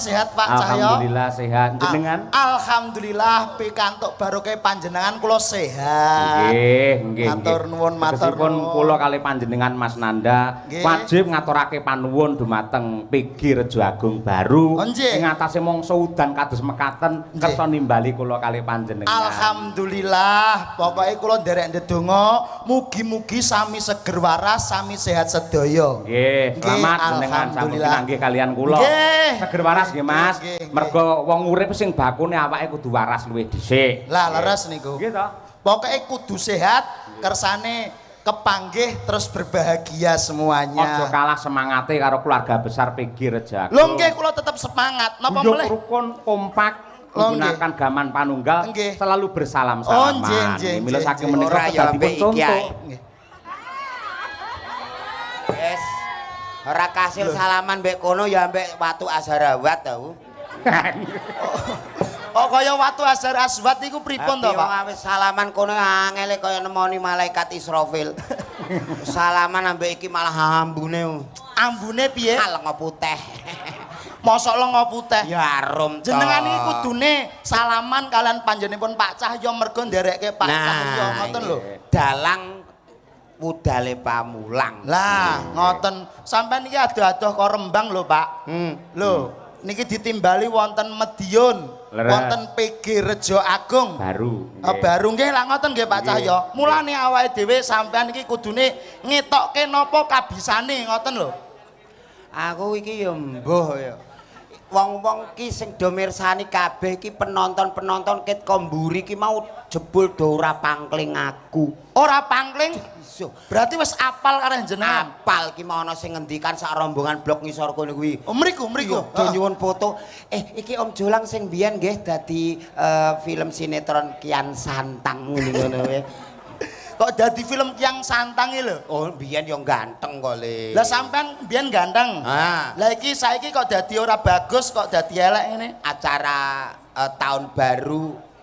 sehat Pak Cahyo? Alhamdulillah sehat. Jenengan? Alhamdulillah pikantuk barokah panjenengan kula sehat. Nggih, nggih. Matur nuwun, matur nuwun. Kula kali panjenengan Mas Nanda wajib ngaturake panuwun dumateng PG Rejo Agung Baru ing atase mangsa udan kados mekaten kersa nimbali kula kali panjenengan. Alhamdulillah, pokoke kula nderek ndedonga mugi-mugi sami seger waras, sami sehat sedaya. Nggih, selamat jenengan sampun pinanggih kalian kula. Seger waras nggih Mas. Mergo wong urip sing bakune awake kudu waras luwih dhisik. Lah leres niku. Nggih to. Pokoke kudu sehat, kersane kepanggih terus berbahagia semuanya. Aja kalah semangate karo keluarga besar PG Rejo Agung. Lho nggih kula tetep semangat. Napa melih? Rukun kompak menggunakan gaman panunggal selalu bersalam-salaman. Mila saking menika dadi contoh. Wes ora kasil salaman mbek kono ya mbek watu Azharawat tau. Oh kaya watu Azhar Aswad iku pripun to, Pak? Wis salaman kono angele kaya nemoni malaikat Israfil. Salaman ambek iki malah ambune. Ambune piye? Lenga putih. Mosok lenga putih. Ya arum to. Jenengan iki kudune salaman kalian panjenenganipun Pak Cahyo mergo nderekke Pak Cahyo ngoten lho. Dalang wudale pamulang. Lah ngoten. Sampeyan iki adoh-adoh kok Rembang lho, Pak. Lho, niki ditimbali wonten Medion, wonten PG Rejo Agung Baru. Baru nggih lah ngoten nggih Pak Cahyo. Mulane awake dhewe sampeyan iki kudune ngetokke napa kabisane ngoten lho. Aku iki ya mbuh ya. Wong-wong ki sing do mirsani kabeh iki penonton-penonton ket ko mburi ki mau jebul do ora pangkling aku. Ora pangkling? Berarti wis apal karo jenengan. Apal ki mau ana sing ngendikan sak rombongan blok ngisor kono kuwi. Oh mriku, mriku. Do nyuwun foto. Iki Om Jolang sing biyen nggih dadi film sinetron Kian Santang ngono kuwi. Kok dadi film Kian Santang iki lho? Oh, biyen yo ganteng kok le. Lah sampean biyen ganteng. Lah iki saiki kok dadi ora bagus, kok dadi elek ngene? Acara tahun baru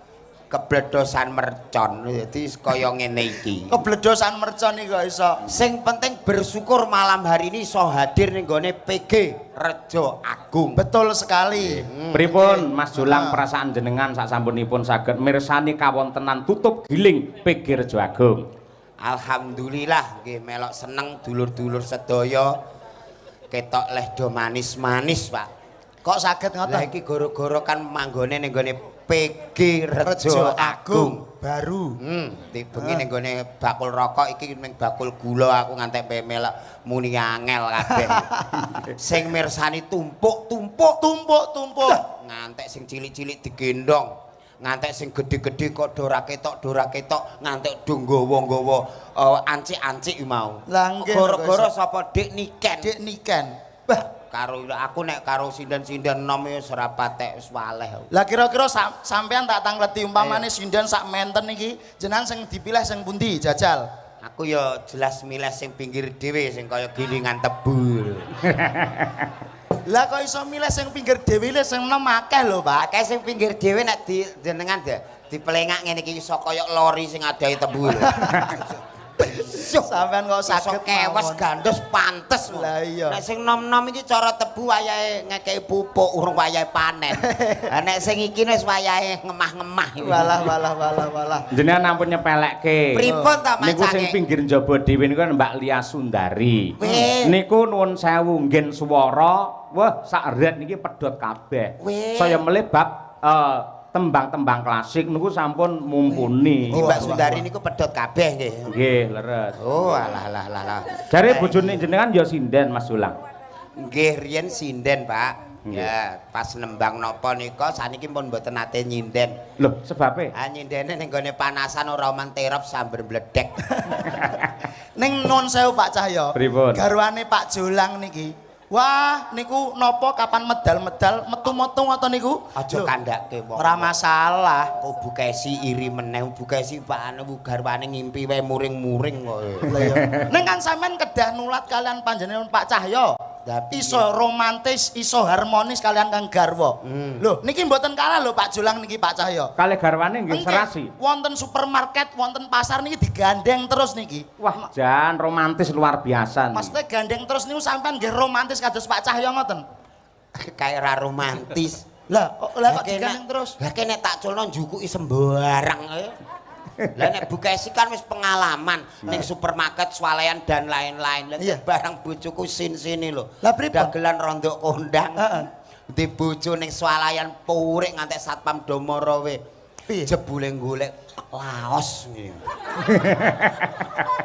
kebledosan mercon. Dadi kaya ngene iki. Kebledosan mercon iki kok iso. Sing penting bersyukur malam hari ini iso hadir ning gone PG Rejo Agung. Betul sekali. Pripun Mas Jolang perasaan jenengan sak sampunipun saged mirsani kawontenan tutup giling PG Rejo Agung? Alhamdulillah nggih melok seneng dulur-dulur sedaya. Ketok leh do manis-manis, Pak. Kok saged ngoten? Lah iki goro-goro kan manggone ning gone PG Rejo Agung Baru. Bengi ning gone bakul rokok iki ning bakul gula aku ngantek melok muni angel kabeh. Sing mirsani tumpuk-tumpuk, tumpuk-tumpuk. Ngantek sing cilik-cilik digendong. Ngantek sing gedhe-gedhe kok ora ketok, ngantek do nggawa-nggawa ancik-ancik mau. Goro-goro sapa Dik Niken? Dik Niken. Bah, karo aku nek karo sinden-sinden nom ya ora patek wis waleh. Lah kira-kira sampean tak tangleti umpamane sinden sak menten iki jenengan sing dipilih sing pundi jajal? Aku ya jelas milih sing pinggir dhewe sing kaya gilingan tebu. Lah kok iso milih sing pinggir dhewe lho sing enom akeh lho, Pak. Akeh sing pinggir dhewe nek di jenengan dipelengak ngene iki iso kaya lori sing adahe tebu lho. Sampean kok saged kewes gandos pantes. Lah iya. Nek sing nom-nom iki cara tebu wayahe ngekeki pupuk urung wayahe panen. Lah nek sing iki wis wayahe ngemah-ngemah. Walah walah walah walah. Jenengan ampun nyepelekke. Pripun ta macane? Niku sing pinggir njaba dhewe niku Mbak Lia Sundari. Niku nuwun sewu nggen swara, wah sak ret niki pedhot kabeh. Saya melih bab tembang-tembang klasik niku sampun mumpuni. Mbak Sundari niku pedhot kabeh nggih. Nggih, leres. Oh, alah alah alah. Jare bojone jenengan ya sinden Mas Jolang. Nggih, riyen sinden, Pak. Ya, pas nembang napa nika saniki pun mboten nate nyinden. Lho, sebabe? Ah nyindene ning gone panasan ora oman terop samber bledek. Ning nun sewu Pak Cahyo. Pripun? Garwane Pak Jolang niki. Wah, niku napa kapan medal-medal metu-metu ngoten niku? Aja kandhake wong. Ora masalah. Kok Bu Kesi iri meneh, Bu Kesi Pak anu garwane ngimpi wae muring-muring kok. Lah iya. Ning kan sampean kedah nulat kalian panjenengan Pak Cahyo. Iso romantis, iso harmonis kalian kang garwa. Lho, niki mboten kalah lho Pak Jolang niki Pak Cahyo. Kalih garwane nggih serasi. Wonten supermarket, wonten pasar niki digandeng terus niki. Wah, jan romantis luar biasa niki. Maksudnya gandeng terus niku sampean nggih romantis kados Pak Cahyo ngoten. Kayak ra romantis. Lah, kok digandeng terus? Lah kene tak culno njukuki sembarang. Lah nek Bu Kesi kan wis pengalaman ning supermarket, swalayan dan lain-lain. Lah barang bojoku sin-sini lho. Lah pripun? Dagelan rondok kondang. Heeh. Di bojo ning swalayan purik ngantek satpam do mara we. Jebule golek laos ngene.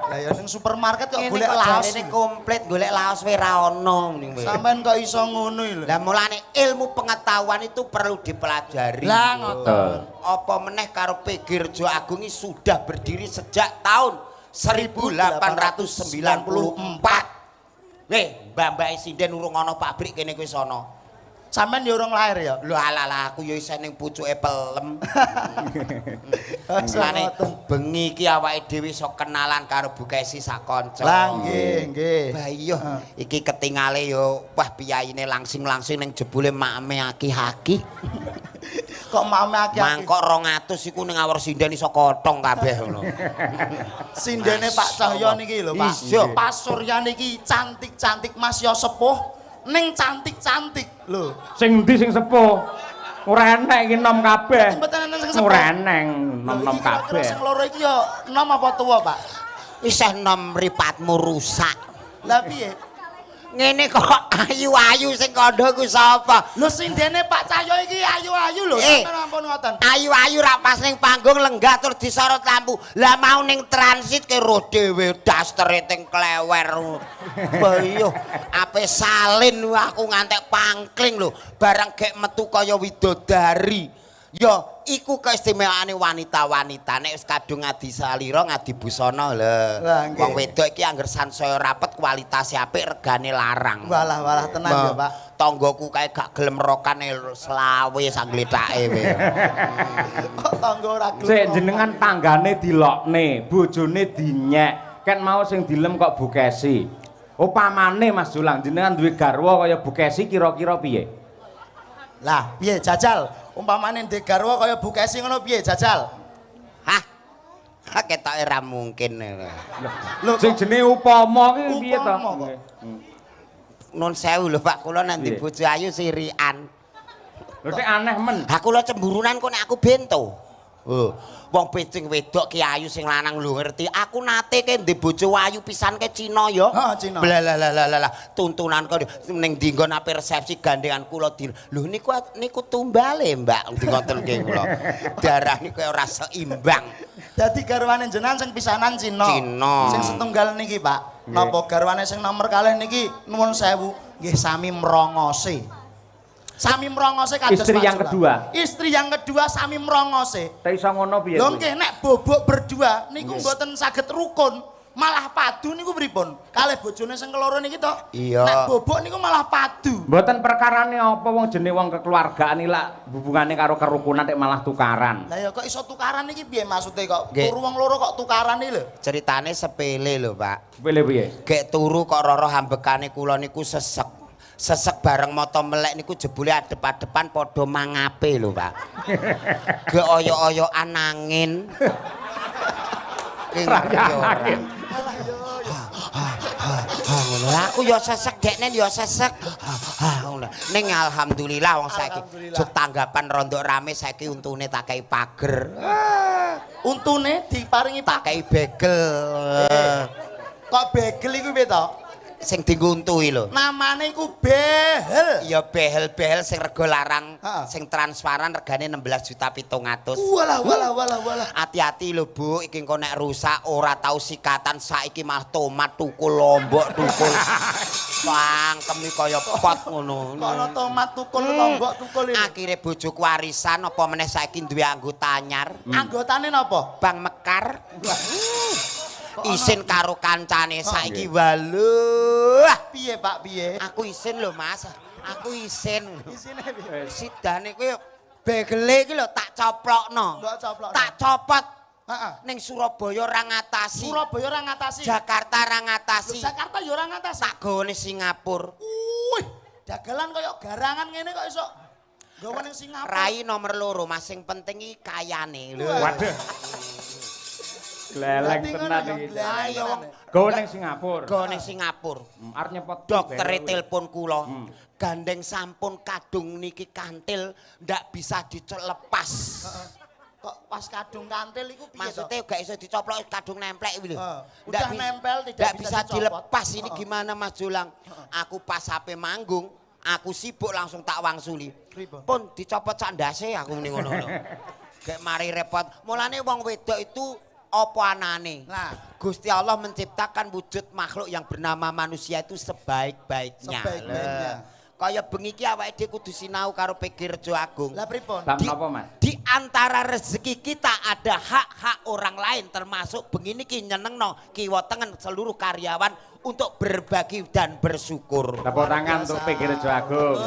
Lah ya ning supermarket kok golek laos. Ini komplit golek laos we ra ono ngene. Sampeyan kok iso ngono lho. Lah mulane ilmu pengetahuan itu perlu dipelajari. Lah ngoten. Apa meneh karo PG Rejo Agung ini sudah berdiri sejak tahun 1894. Weh, mbak-mbake sinden urung ana pabrik kene kuwi sono. Sampeyan ya urung lahir ya? Lho alah aku ya isih ning pucuke pelem. Mulane bengi iki awake dhewe iso kenalan karo Bu Kesi sak kanca. Lah nggih, nggih. Bah iya, iki ketingale ya wah piyayine langsing-langsing ning jebule makme aki-aki. Kok makme aki-aki? Mangkok 200 iku ning awor sinden iso kotong kabeh ngono. Sindene Pak Cahyo niki lho, Pak. Pak Surya niki cantik-cantik Mas yo sepuh. Ning cantik-cantik lho. Sing endi sing sepuh? Ora enek iki nom kabeh. Mboten enten sing sepuh. Ora eneng nom-nom kabeh. Sing loro iki ya nom apa tuwa, Pak? Isih nom mripatmu rusak. Lah piye? Ngene kok ayu-ayu sing kandha ku sapa? Lho sindene Pak Cahyo iki ayu-ayu lho, sampeyan ampun ngoten. Ayu-ayu ra pas ning panggung lenggah tur disorot lampu. Lah mau ning transit ke roh dhewe dastere teng klewer. Bah iya, ape salin aku ngantek pangkling lho, barang gek metu kaya widodari. Ya iku keistimewaane wanita-wanita nek wis kadung ngadi salira ngadi busana lho. Wong wedok iki angger sansaya rapet kualitase apik regane larang. Walah walah tenan ya, Pak. Tanggaku kae gak gelem rokane selawe sanggletake we. Kok tangga ora gelem. Sik jenengan tanggane dilokne, bojone dinyek. Ket mau sing dilem kok Bu Kesi. Upamane Mas Julang jenengan duwe garwa kaya Bu Kesi kira-kira piye? Lah, piye jajal? Umpamane ndek garwa kaya Bu Kesi ngono piye jajal? Hah. Ha ketoke ra mungkin. Lho sing jenenge upama ki piye to? Nun sewu lho Pak, kula nek bojo ayu sirian. Lho nek aneh men. Ha kula cemburunan kok nek aku bento. Oh, wong becing wedok ki ayu sing lanang lho ngerti. Aku nate ke ndek bojo ayu pisan ke Cina ya. Heeh, Cina. Lah tuntunan kok ning ndi nggon ape resepsi gandengan kula di. Lho niku niku tumbale, Mbak, ndi ngoten nggih kula. Darah niku ora seimbang. Dadi garwane jenengan sing pisanan Cina. Cina. Sing setunggal niki, Pak. Napa garwane sing nomor kalih niki nuwun sewu nggih sami mrongose. Sami mrongose kados istri yang kedua. Istri yang kedua sami mrongose. Ta iso ngono piye? Lho nggih nek bobok berdua niku mboten saged rukun, malah padu niku pripun? Kalih bojone sing keloro niki to. Iya. Nek bobok niku malah padu. Mboten perkarane apa wong jenenge wong kekeluargaan iki lak hubungane karo kerukunan nek malah tukaran. Lah ya kok iso tukaran iki piye maksude kok? Turu wong loro kok tukaran iki lho. Ceritane sepele lho, Pak. Sepele piye? Gek turu kok roro hambekane kula niku sesek. Sesek bareng mata melek niku jebule adep-adepan padha mangape lho, Pak. Ge oyok-oyokan angin. Angin. Ngono. Aku ya sesek, dekne ya sesek. Ngono. Ning alhamdulillah wong saiki jek tanggapan rondok rame saiki untune tak kei pager. Untune diparingi tak kei begel. Kok begel iku piye to? Sing dienggo untu iki lho. Namane iku behel. Ya behel-behel sing rega larang, sing transparan regane 16.700.000. Walah walah walah walah. Hati-hati lho Bu, iki engko nek rusak ora tau sikatan saiki malah tomat tukul lombok tukul. Cangkem iki kaya pot ngono. Kono tomat tukul lombok tukul iki. Akhire bojoku warisan apa meneh saiki duwe anggota anyar. Anggotane napa? Bank Mekar. Isin karo kancane saiki waluh. Piye Pak piye? Aku isin lho Mas. Aku isin. Isine piye? Sidane kuwi begele iki lho tak coplokno. Tak copot. Heeh. Ning Surabaya ora ngatasi. Surabaya ora ngatasi. Jakarta ora ngatasi. Jakarta ya ora ngatasi. Tak gone Singapura. Wih, dagelan koyo garangan ngene kok iso nggawa ning Singapura. Rai nomor 2 Mas, sing penting iki kayane lho. Waduh. Gleleng tenan iki. Ayo go ning Singapura. Go ning Singapura. Arep nyepot doktere telepon kula. Gandeng sampun kadung niki kantil ndak bisa dilepas. Kok pas kadung kantil iku piye to? Maksudnya gak iso dicoplok kadung nemplek iki lho. Udah nempel tidak bisa dilepas ini gimana Mas Jolang? Aku pas HP manggung, aku sibuk langsung tak wangsuli. Pun dicopot sak ndase aku muni ngono. Gek mari repot. Mulane wong wedok itu apa anane? Nah, Gusti Allah menciptakan wujud makhluk yang bernama manusia itu sebaik-baiknya. Sebaik-baiknya. Kaya bengi iki awake dhewe kudu sinau karo PG Rejo Agung. Lah pripun? Bab napa, Mas? Di antara rezeki kita ada hak-hak orang lain termasuk bengi niki nyenengno kiwa tengen seluruh karyawan untuk berbagi dan bersyukur. Tepuk tangan untuk PG Rejo Agung.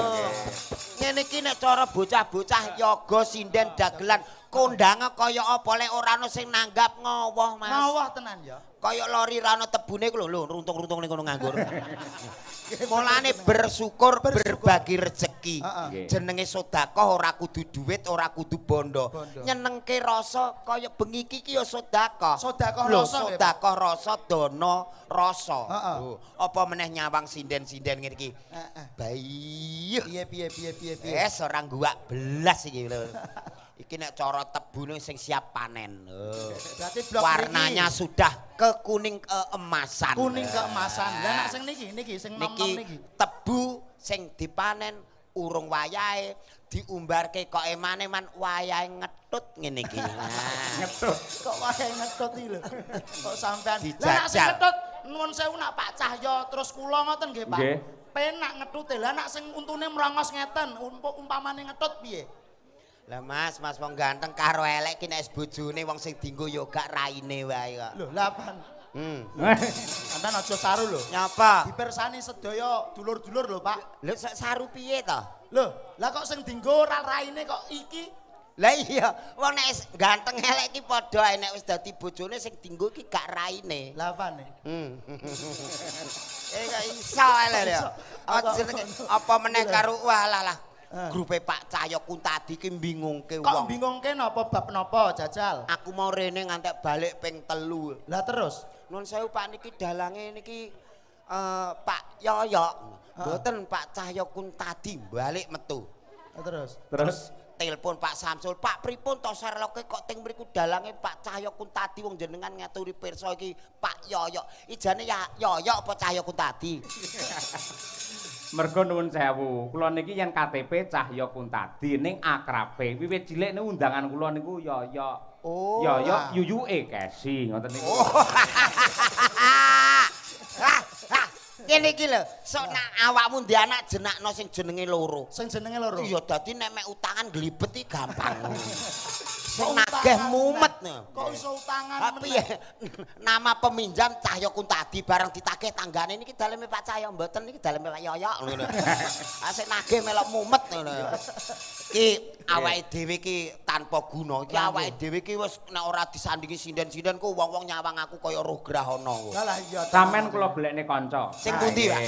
Ngene iki nek cara bocah-bocah yoga sinden dagelan kondange kaya apa lek ora ana sing nanggap ngowoh, Mas. Ngowoh tenan ya. Kaya lori ra ana tebune ku lho runtung-runtung ning kono nganggur. Mulane bersyukur, berbagi rezeki. Jenenge sedekah ora kudu duit, ora kudu bondo. Nyenengke rasa kaya bengi iki ya sedekah. Sedekah rasa. Sedekah rasa dana rasa. Apa meneh nyawang sinden-sinden ngene iki. Bayi. Piye piye piye piye piye. Wes ora guwak belas iki lho. Iki nek cara tebune sing siap panen. Berarti blok warnanya mriki sudah ke kuning keemasan. Kuning keemasan. Lah nek sing niki niki sing nom-nom niki. Tebu sing dipanen urung wayahe diumbarke kok emane-man wayahe ngetut ngene iki. Ngetut. Kok wayahe ngetut iki lho. Kok sampean. Lah nek sing ngetut nuwun sewu nak Pak Cahyo terus kula ngoten nggih Pak. Penak ngetute. Lah nek sing untune mrongos ngeten umpamane ngetut piye? Lah Mas, Mas wong ganteng karo elek ki nek bojone wong sing dienggo ya gak raine wae kok. Lho, lha apaan? Sampeyan aja saru lho. Nyapa? Dipersani sedaya dulur-dulur lho, Pak. Lho saru piye to? Lho, lah kok sing dienggo ora raine kok iki? Lah iya, wong nek ganteng elek ki padha ae nek wis dadi bojone sing dienggo ki gak raine. Lah apane? Kok iso ae lho. Apa meneh karo walah lah. Grupe Pak Cahyo Kuntadi ki bingungke wong. Kok bingungke napa bab napa jajal? Aku mau rene ngantek balik ping 3. Lah terus? Nuwun sewu Pak niki dalange niki Pak Yoyok. Mboten Pak Cahyo Kuntadi balik metu. Terus? Terus telepon Pak Samsul, Pak pripun to Sherlocke kok teng mriku dalange Pak Cahyo Kuntadi wong jenengan ngaturi pirsa iki Pak Yoyok. Ijane ya Yoyok apa Cahyo Kuntadi? Mergo nuwun sewu, kula niki yen KTP Cahyo Kuntadi ning akrabe wiwit cilik niku undangan kula niku Yoyok. Oh. Yoyok yuyuke Kesi ngoten niku. Ngene iki lho, sok nak awakmu ndek anak jenakno sing jenenge loro. Sing jenenge loro. Iya dadi nek mek utangan glibet iki gampang. Sing nagih mumet. Kok iso utangan meneh? Nama peminjam Cahyo Kuntadi bareng ditagih tanggane niki daleme Pak Cahyo mboten niki daleme Pak Yoyok ngono. Ah sing nagih melok mumet ngono. Iki awake dhewe iki tanpa guna. Iki awake dhewe iki wis nek ora disandingi sinden-sinden ku wong-wong nyawang aku kaya roh grahana. Lah iya. Sampeyan kula golekne kanca. Sing pundi, Pak?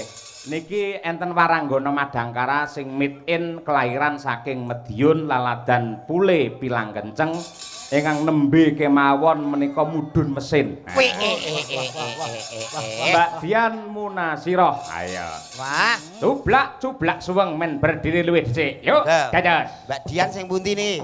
Niki enten Waranggana Madangkara sing meet in kelahiran saking Mediun Laladan Pule Pilang Kenceng ingkang nembe kemawon menika mudhun mesin. Mbak Dian Munasiroh. Ayo. Wah, cublak cublak suweng men berdiri luwih dhisik. Yuk, dados. Mbak Dian sing pundi niki?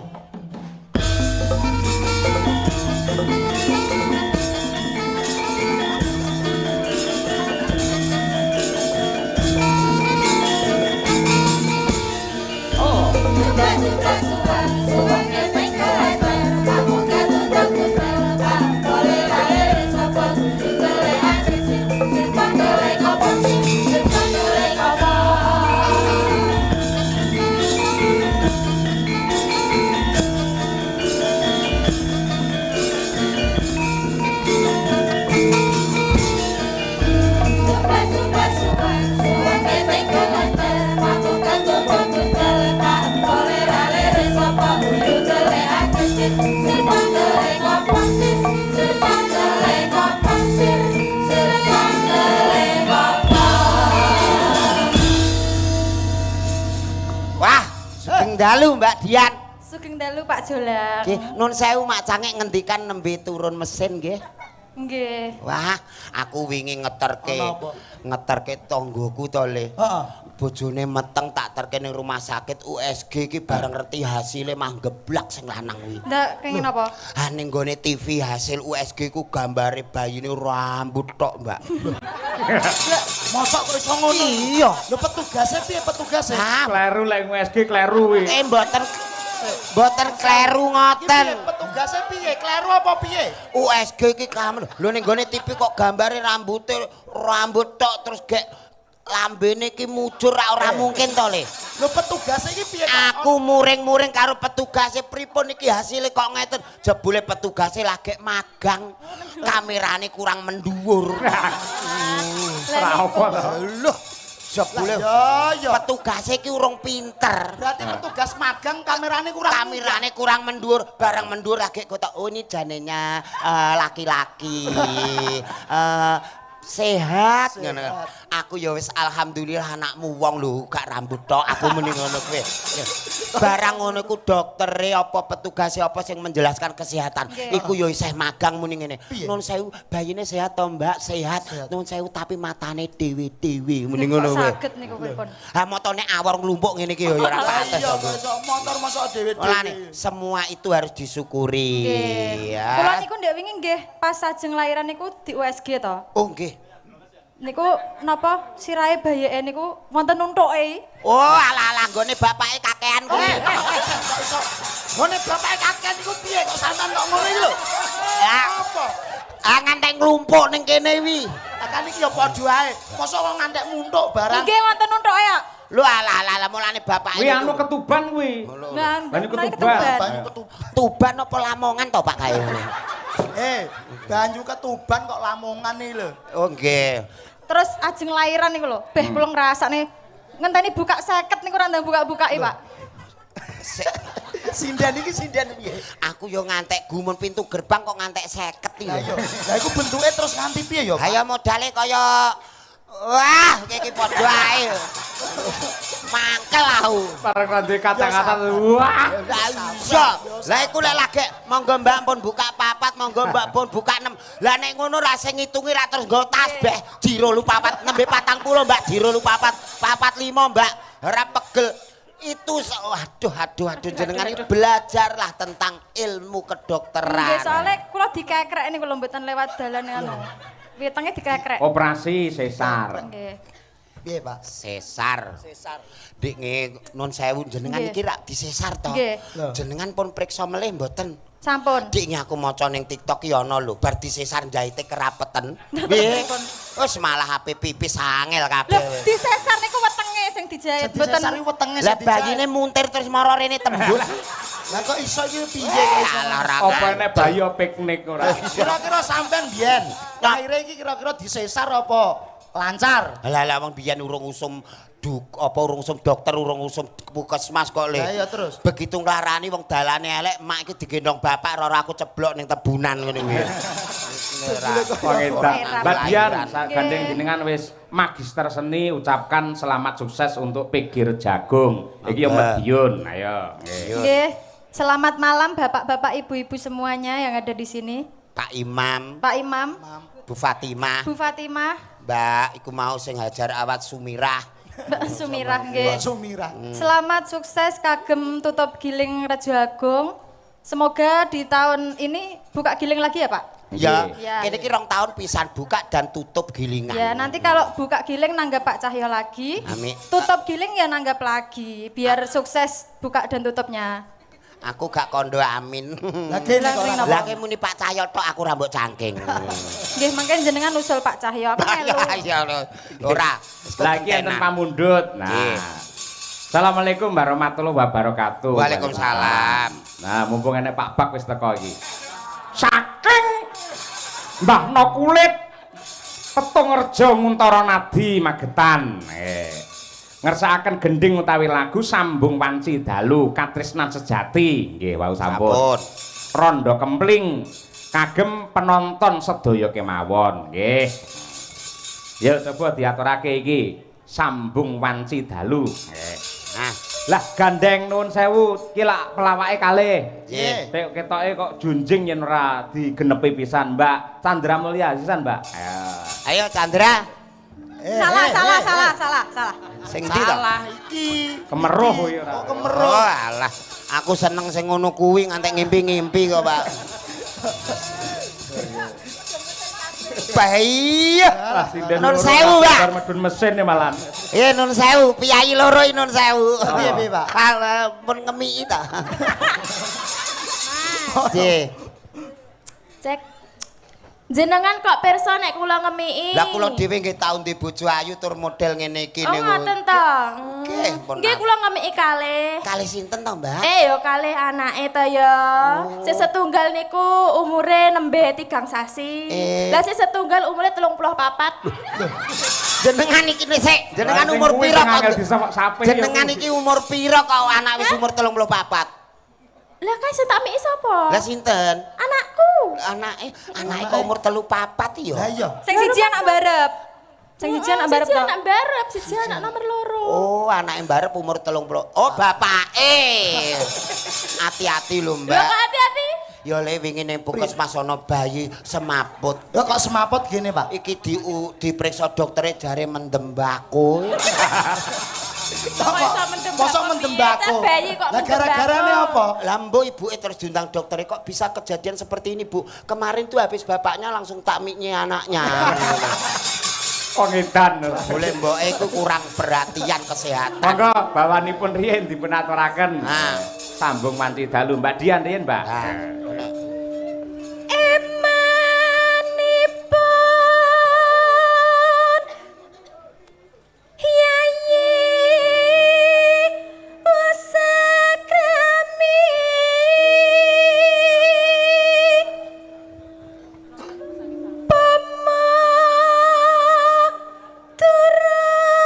Wah, sugeng dalu Mbak Dian. Sugeng dalu Pak Jolang. Nggih, nun sewu mak cangek ngendikan nembe turun mesin nggih. Nggih. Wah, aku wingi ngeterke tanggoku to, Le. Heeh. Bojone meteng tak terke ning rumah sakit USG iki bareng ngerti hasile mah geblak sing lanang kuwi. Ndak kenging napa? Ha ning gone TV hasil USG ku gambare bayine rambut tok, Mbak. Mosok kok iso ngono? Iya. Lho petugase piye petugase? Kleru lek USG kleru kuwi. Mboten kleru ngoten. Petugase piye? Kleru apa piye? USG iki kamen. Lho ning gone TV kok gambare rambute rambut tok terus gek lambene iki mujur ora mungkin to, Le. Lho petugase iki piye? Aku muring-muring karo petugase pripun iki hasile kok ngeten. Jebule petugase lagi magang. Kamerane kurang mendhuwur. Ora apa to. Lho, jebule petugase iki urung pinter. Berarti petugas magang kamerane kurang. Kamerane kurang mendhuwur, barang mendhuwur lagi kotak oh ini janenya laki-laki. Sehat ngono. Aku ya wis alhamdulillah anakmu wong lho gak rambut tok aku muni ngono kuwi. Barang ngono iku doktere apa petugase apa sing menjelaskan kesehatan. Iku ya isih magang muni ngene. Nun sewu bayine sehat to Mbak? Sehat. Nun sewu tapi matane dhewe-dhewe muni ngono kuwi. Saged niku pripun? Ha motone awor nglumpuk ngene iki ya ora pantes. Iya kok iso motor mosok dhewe-dhewe. Mulane semua itu harus disyukuri. Nggih. Kula niku ndek wingi nggih pas ajeng lahiran niku di USG to. Oh nggih. Niku napa sirahe bayeke niku wonten untuke. Oh alah-alah nggone bapake kakean kuwi. Kok iso nggone bapake kakean niku piye kok sampean kok ngono iki lho? Apa? Ah ngantek nglumpuk ning kene wi. Lah kan iki ya padha ae. Mosok wong ngantek muntuk barang. Nggih wonten untuke ya. Lho alah-alah mulane bapake. Kuwi anu Ketuban kuwi. Banyu Ketuban. Banyu Ketuban. Tuban apa Lamongan to Pak kae ngene. Banyu Ketuban kok Lamongan iki lho. Oh nggih. Terus ajeng lahiran niku lho, beh kula ngrasakne ngenteni buka 50 niku ora ndang buka-bukake, Pak. Sinden iki sinden piye? Aku yo ngantek gumun pintu gerbang kok ngantek 50 iki. Lah iya. Lah iku bentuke terus nganti piye yo? Ha ya modale kaya wah, iki padha ae. Mangkel aku. Bareng ra duwe kata-kata wah. Iya. Lah iku lek lagi monggo Mbak pun buka 4, monggo Mbak pun buka 6. Lah nek ngono ra sing ngitungi ra terus nggo tasbih. 2 4 6 40 Mbak, 2 4 4 5 Mbak. Ora pegel. Itu aduh aduh aduh jenengan iki belajarlah tentang ilmu kedokteran. Nggih, soalé kula dikekrek niku lho mboten lewat dalan ngono. Wetenge dikekrek. Operasi sesar. Nggih. Piye, Pak? Sesar. Sesar. Dik nggih nun sewu jenengan iki rak disesar to. Jenengan pun priksa melih mboten? Sampun. Dik nggih aku maca ning TikTok ki ana lho, bar disesar njahite kerapeten. Nggih. Wis malah ape pipis angel kabeh. Lho, disesar niku wetenge sing dijahit mboten. Disesar wetenge sing dijahit. Lah bayine muntir terus mara rene tembus. Lah kok iso iki piye kok iso? Apa nek bayi piknik ora? Kira-kira sampean biyen lahire iki kira-kira disesar apa lancar? Lah lah wong biyen urung usum apa urung usum dokter, urung usum puskesmas kok le. Lah iya terus. Begitu nglarani wong dalane elek, mak iki digendong bapak roro aku ceblok ning tebunan ngene kuwi. Wong edan. Mbak Dian, gandeng jenengan wis magister seni, ucapkan selamat sukses untuk PG Rejagung. Iki yo Madiun. Ayo. Nggih. Selamat malam bapak-bapak, ibu-ibu semuanya yang ada di sini. Pak Imam. Pak Imam. Bu Fatimah. Bu Fatimah. Mbak, iku mau sing hajar awat Sumirah. Mbak Sumirah nggih. Mbak Sumirah. Selamat sukses kagem tutup giling Rejo Agung. Semoga di tahun ini buka giling lagi ya, Pak? Ya, kene iki 2 tahun pisan buka dan tutup gilingan. Ya, nanti kalau buka giling nanggap Pak Cahyo lagi. Amin. Tutup giling ya nanggap lagi biar sukses buka dan tutupnya. Aku gak kondo amin. Lah ki muni Pak Cahyo tok aku ra mbok cangking. Nggih, mangke jenengan usul Pak Cahyo aku melu. Iya ora. Lah iki enten pamundhut. Nah. Assalamualaikum warahmatullahi wabarakatuh. Waalaikumsalam. Nah, mumpung enek Pak Bak wis teko iki. Saking Mbah No Kulit Petungrejo Nguntara Nadi Magetan. Ngersakaken gending utawi lagu sambung wanci dalu katresnan sejati. Nggih, wau sampun. Rondo kempling kagem penonton sedaya kemawon. Nggih. Ya coba diaturake iki sambung wanci dalu. Nggih. Nah. Lah gandeng nuwun sewu iki lak pelawake kalih. Nggih. Tek ketoke kok junjing yen ora digenepi pisan, Mbak. Chandra Mulya sisan, Mbak. Ayo Chandra. Salah, salah, salah, salah, salah. Sing ndi to? Salah iki. Kemeruh kuwi ora. Kok kemeruh? Oh alah, aku seneng sing ngono kuwi ngantek ngimpi-ngimpi kok, Pak. Bahaya. Nun sewu, Pak. Bar medun mesin ya malan. Iya nun sewu, piyayi loro iki nun sewu. Piye piye, Pak? Alah, pun ngemiki ta. Nggih. Cek. Jenengan kok pirsa nek kula ngemiki? Lah kula dhewe nggih tau ndek bojo ayu tur model ngene iki niku. Oh ngoten to. Nggih, nggih kula ngemiki kalih. Kalih sinten to, Mbak? Ya kalih anake to ya. Sing setunggal niku umure nembe 3 sasi. Lah sing setunggal umure 34. Jenengan iki sik, jenengan umur pira kok? Jenengan iki umur pira kok anak wis umur 34? Lah kae sing tak miki sapa? Lah sinten? Anakku. Anake, anake kok umur 34 ya? Lah iya. Sing siji anak barep. Sing siji anak barep to. Siji anak barep, siji anak nomor 2. Oh, anake barep umur 30. Oh, bapake. Hati-hati lho, Mbak. Lho kok hati-hati? Ya le wingi ning puskesmas ana bayi semaput. Lho kok semaput gini, Pak? Iki diperiksa doktere jare mendem bako. Mosok mendem bako. Lah gara-garane apa? Lah mbok ibuke terus diundang doktere kok bisa kejadian seperti ini, Bu. Kemarin tuh habis bapaknya langsung tak miknya anaknya. Wong edan. Boleh mboke iku kurang perhatian kesehatan. Monggo bawanipun riyin dipun aturaken. Nah, sambung manci dalu Mbak Dian riyin, Mbak. Nah. Emanipun Yayi Wasakrami Pama turung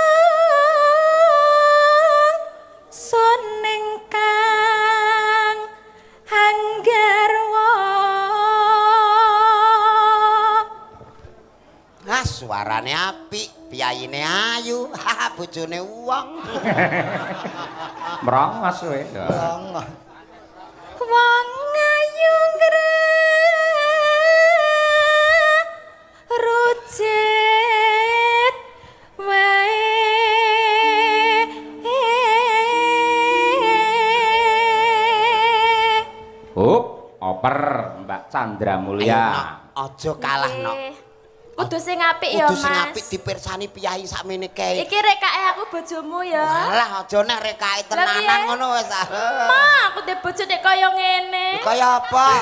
sun ingkang anggarwa. Nah, suarane apik, piyayine ayu, haha bojone wong. Merongos kowe. Merongos. Wong ayu ngrucit wae. Hup, oper Mbak Chandra Mulya. Aja kalah, Nok. Kudu sing apik ya, Mas. Kudu sing apik dipirsani piyayi sakmene kae. Iki rekake aku bojomu ya. Alah, aja nek rekake tenanan ngono wis. Ma, aku ndek bojo nek kaya ngene. Kaya apa?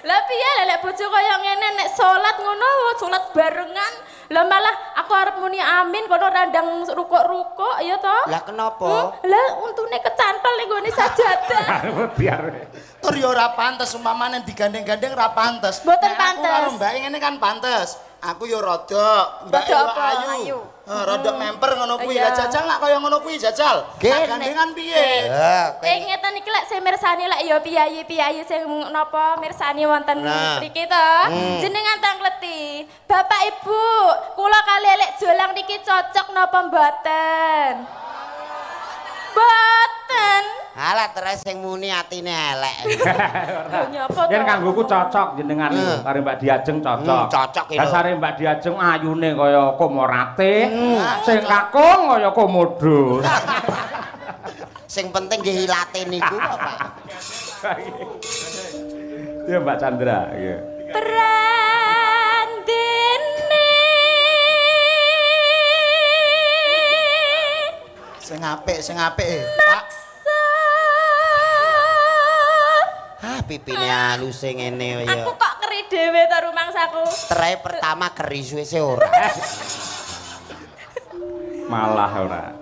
Lah piye lek nek bojo kaya ngene nek salat ngono, salat barengan. Lah malah aku arep muni amin kono randang rukuk-rukuk ya to. Lah kenapa? Lah untune kecantol ning gone sajadah. Biar. Tur ya ora pantes umpamane digandeng-gandeng ora pantes. Mboten pantes. Aku karo mbake ngene kan pantes. Aku ya rada, mbak ya ayu. Rada memper ngono kuwi. Lah jajal nak kaya ngono kuwi jajal. Gandengan piye? Ngeten iki lek sing mirsani lek ya piyayi-piyayi sing napa mirsani wonten mriki to. Jenengan tangkleti. Bapak Ibu, kula kali lek jolang niki cocok napa mboten? Mboten. Alah terus sing muni atine elek. Yen kanggoku cocok jenengan niku karo Mbak Diajeng cocok. Cocok iki. Dasare Mbak Diajeng ayune kaya komorate, sing kakung kaya komodo. Sing penting nggih ilate niku kok, Pak. Ya Mbak Chandra, nggih. Prandene sing apik, sing apik, Pak. Ah, pipine aluse ngene ya. Aku kok keri dhewe to rumangsaku. Terae pertama keri suwe-suwe ora. Malah ora.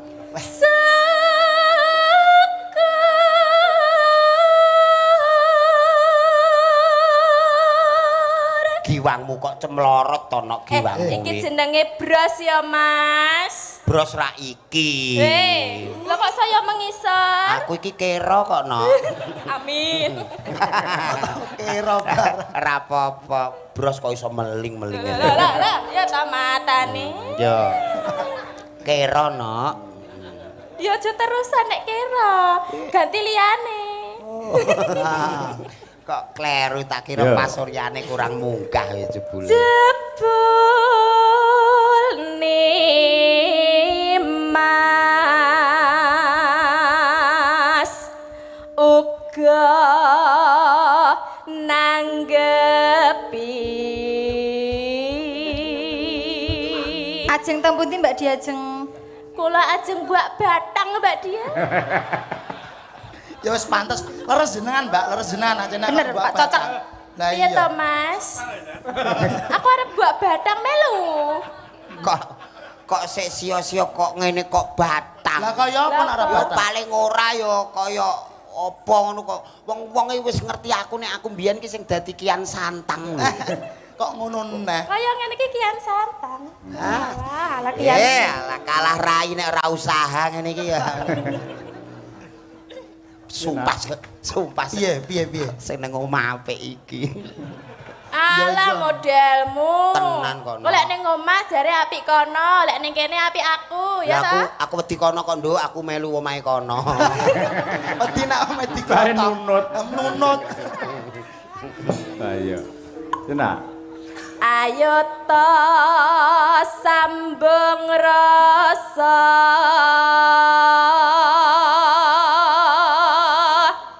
Giwangmu kok cemlorot to nok giwangmu. Iki jenenge bros ya, Mas. Bros ra iki. Lho kok saya mengisor? Aku iki kero kok, Nok. Amin. Kero bar. Ora apa-apa, bros kok iso meling-meling ngene. Lah lah, ya ta matane. Yo. Kero, Nok. Ya aja terusan nek kira. Ganti liyane. Kok kleru tak kira pasuryane kurang munggah ya jebule. Jebul Mas uga nanggepi. Ajeng teng pundi Mbak Diajeng? Kula ajeng buak batang Mbak Dia. Ya wis pantes leres jenengan Mbak, leres jenengan ajeng bener, Pak, cocok. Lah iya to Mas. Aku arep buak batang melu. Kok sik sia-sia kok ngene kok batang. Lah kaya apa nek arep batang? Paling ora ya kaya apa ngono kok. Wong-wong iki wis ngerti aku nek aku mbiyen ki sing dadi Kian Santang. Kok ngono neh. Kaya ngene iki Kian Santang. Wah, ala Kian. Lah kalah rai nek ora usaha ngene iki ya. Sumpah, sumpah. Piye, piye, piye? Sing nang omah apik iki. Alah modelmu. Tenan kono. Lek ning omah jare apik kono, lek ning kene apik aku, ya ta? Aku wedi kono kok, Nduk, aku melu omahe kono. Wedi nek omahe dikono. Nunut. Nunut. Lah iya. Enak. Ayo to sambung rasa.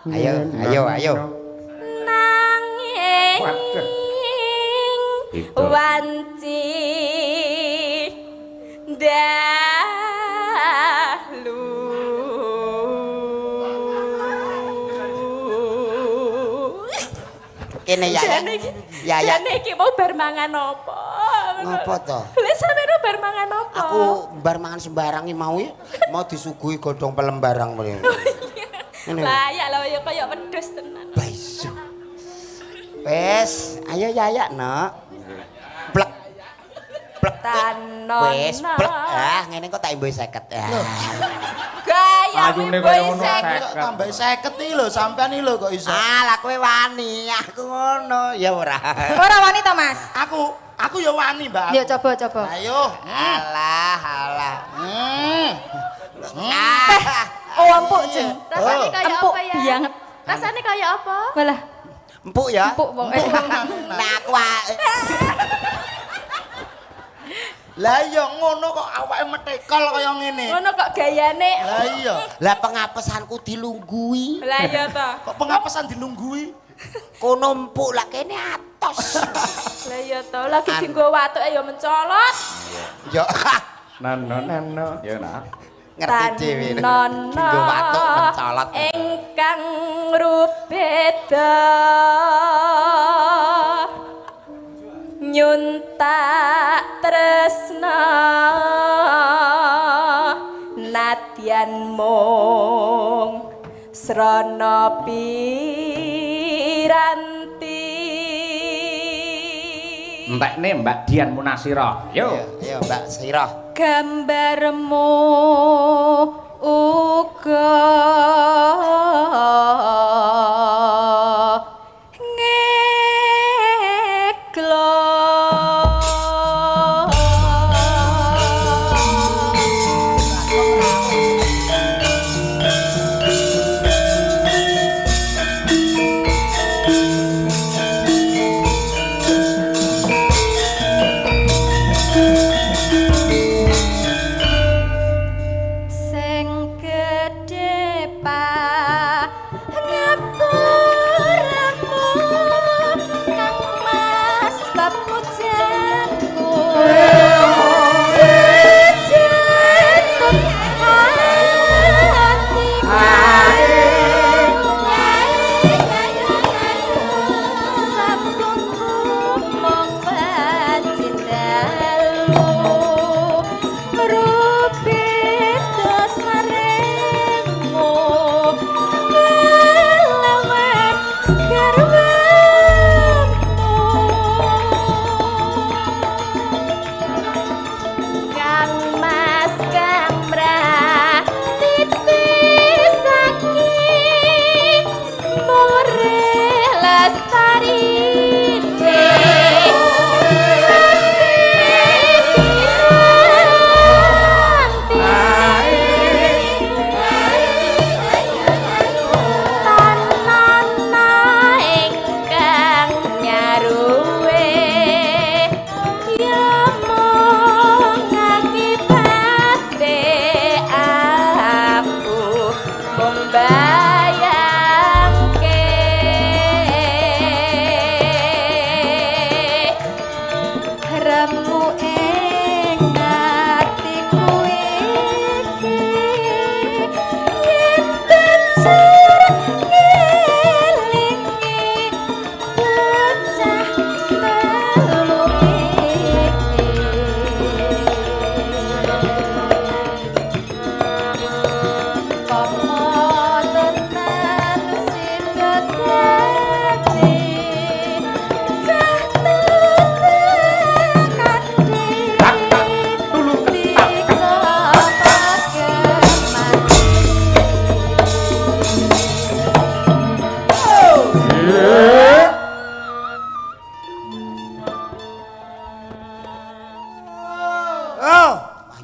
Ayo, ayo, ayo. Nanging wanci dalu. Kene ya. Ya ya. Jane iki mau bar mangan apa? Ngopo to? Lha sampeyan bar mangan apa? Aku bar mangan sembarang iki mau ya. Mau disuguhi godhong pelem barang mrene. Lah ya lho ya kaya wedhus tenan. Baisu. Wes, ayo Yaya nok. Plek. Plek. Tanono. Wes, plek. Ah, ngene kok tak imbuhi 50. Gaya Ayune kaya ngono 50. Tambah 50 iki lho, sampean iki lho kok iso. Ah, lah kowe wani, aku ngono. Ya ora. Ora wani to, Mas? Aku ya wani, Mbak. Ya coba, coba. Ayo. Alah, alah. Oh, empuk jeng. Rasane kaya apa ya? Banget. Rasane kaya apa? Walah. Empuk ya? Empuk pokoke. Nah, aku Lah iya ngono kok awake metekol kaya ngene. Ngono kok gayane. Lah iya. Lah pengapesanku dilunggui. Lah iya to. Kok pengapesan dilunggui? Kono empuk lah kene atos. Lah iya to, lagi dienggo watuke ya mencolot. Ya. Nano nano. Ya nah. Ngerti dhewe. Dienggo watuk mencolot. Ingkang rubeda nyuntak tresna nadyan mung srana piranti. Entekne Mbak Dian Munasira. Yo, ayo Mbak Sirah. Gambarmu uga ngeklo sing gedhe pa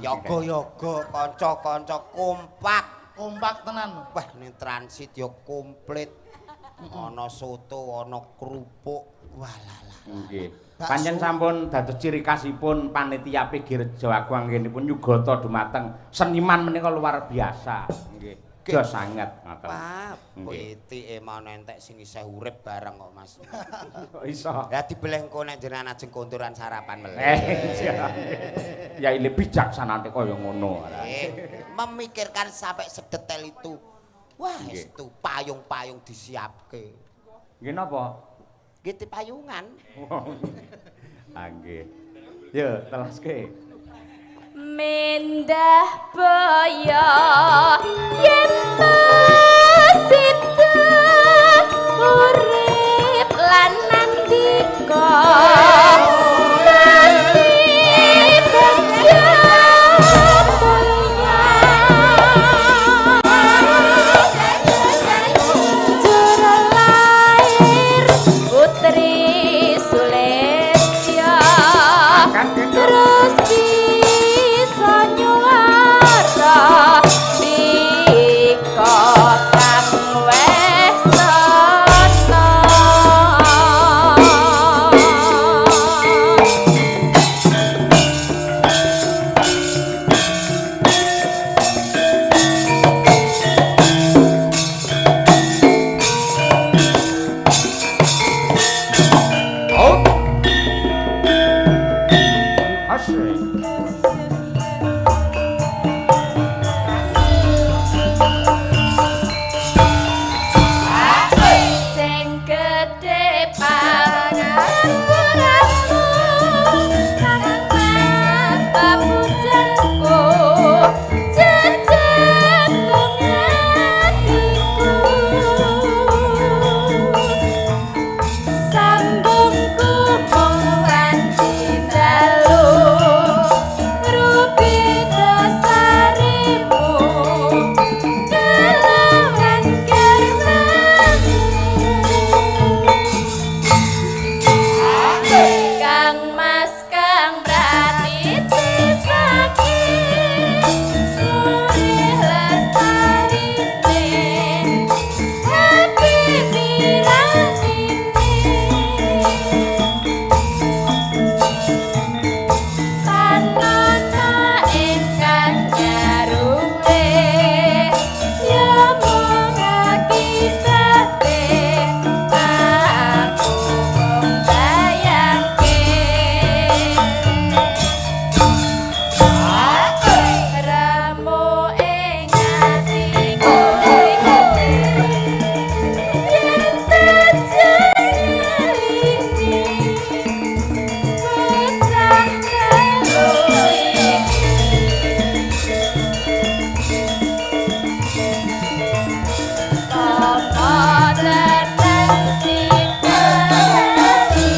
Wah, yoga-yoga kanca-kanca kompak. Kompak tenan. Wah, ning transit ya komplit. Ana soto, ana kerupuk. Walah. Nggih. Pancen sampun dados ciri khasipun panitia PG Rejo Agung anggenipun nyugata dumateng seniman menika luar biasa. Nggih. Jos sanget ngoten. Wah, pitike mau entek sing isih urip bareng kok, Mas. Kok iso? Lah dibeleh engko nek jenengan ajeng konturan sarapan melih. Ya ile bijaksanane kaya ngono. Memikirkan sampai sedetail itu. Wah, estu payung-payung disiapke. Nggih napa? Nggih payungan. Ah nggih. Yo, telaske. Mendah boyo yen sida urip lan nandika mesti bagya mulya jur lair putri Sulistya terus bisa nyuara dika kang wesana. Oh. Asik. Sing gedhe pangapuramu kang Mas papujanku jejetung atiku sambungku mung wanci dalu rupi dasarimu kelawan kermamu Kang Mas kang pratitisake urih lestarine hati piratine tanana ingkang nyaruwe ya mung akibate aku mung bayangke remo ing atiku yen terjadi bocah telu iki Tomo tenang sikati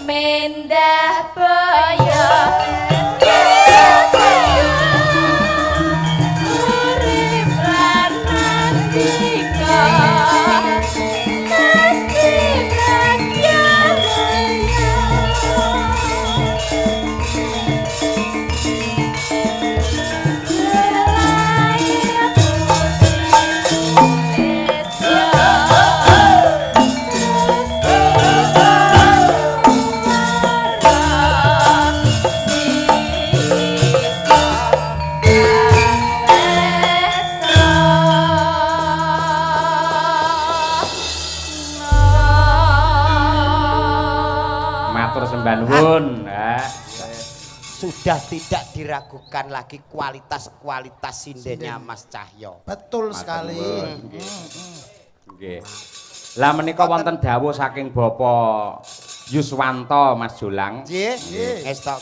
Mendah boyo urip lan nandika mesti bagya mulya Lahir putri Sulistya terus bisa nyuwara dika kang wesana. Matur sembah nuwun. Ha. Sudah tidak diragukan lagi kualitas-kualitas sindennya Mas Cahyo. Betul Matur sekali. nuwun, nggih. Nggih. Lah menika wonten dawuh saking Bapak Yuswanto Mas Jolang. Nggih, ngestokke.